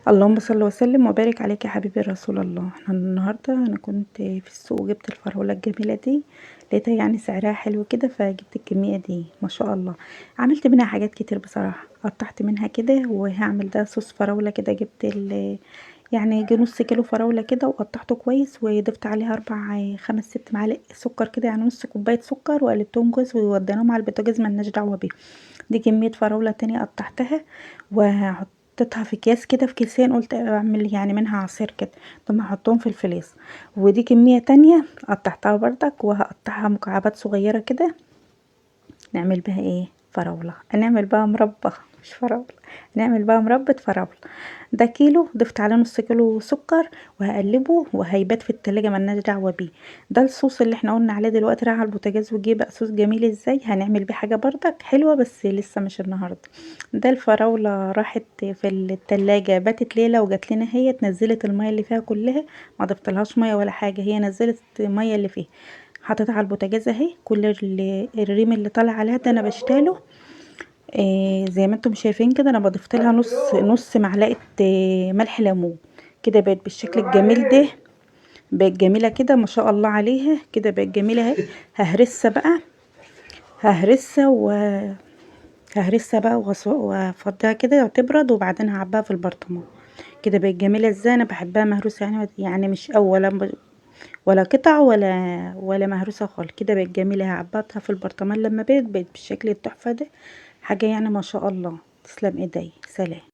اللهم صل وسلم وبارك عليك يا حبيبي رسول الله. احنا النهارده انا كنت في السوق وجبت الفراوله الجميلة دي، لقيتها يعني سعرها حلو كده، فجبت الكمية دي ما شاء الله. عملت منها حاجات كتير بصراحة، قطعت منها كده وهعمل ده صوص فراوله كده. جبت يعني يجي نص كيلو فراوله كده وقطعته كويس، وضفت عليها 4 5 6 معالق سكر كده، يعني نص كوباية سكر، وقلبتهم كويس ووديناهم على البوتاجاز، ملناش دعوه بيهم. دي كمية فراوله تانية قطعتها وحطيتها في اكياس كده، في كيسين، قلت اعمل يعني منها عصير كده، ثم احطهم في الفليس. ودي كمية تانية قطعتها بردك وهقطعها مكعبات صغيرة كده، نعمل بها ايه؟ فراوله، هنعمل بها مربى مش فراوله، نعمل بها مربى فراوله. ده كيلو ضفت عليه نص كيلو سكر وهقلبه وهيبات في التلاجة، ملناش دعوة بيه. ده الصوص اللي احنا قلنا عليه دلوقتي، راح على البوتاجاز وجه بقى صوص جميل ازاي. هنعمل بيه حاجة بردك حلوة بس لسه مش النهاردة. ده الفراولة راحت في التلاجة باتت ليلة وجات لنا هي، اتنزلت المية اللي فيها كلها، ما ضفتلهاش مية ولا حاجة، هي نزلت المية اللي فيها. حطيتها على البوتاجاز اهي، كل الريم اللي طالع عليها ده انا بشتاله. زي ما انتم شايفين كده، انا بضفت لها نص معلقه، ملح ليمون كده، بقت بالشكل الجميل ده، بقت جميلة كده ما شاء الله عليها، كده بقت جميلة اهي. ههرسها بقى، ههرسها و ههرسها بقى وافضيها كده وتبرد، وبعدين هعبيها في البرطمان. كده بقت جميلة ازاي. انا بحبها مهروسه يعني مش ولا ولا قطع ولا مهروسه خالص، كده بقت جميلة. هعبيها في البرطمان لما بقت بالشكل التحفة ده، حاجة يعني ما شاء الله. تسلم ايدي. سلام.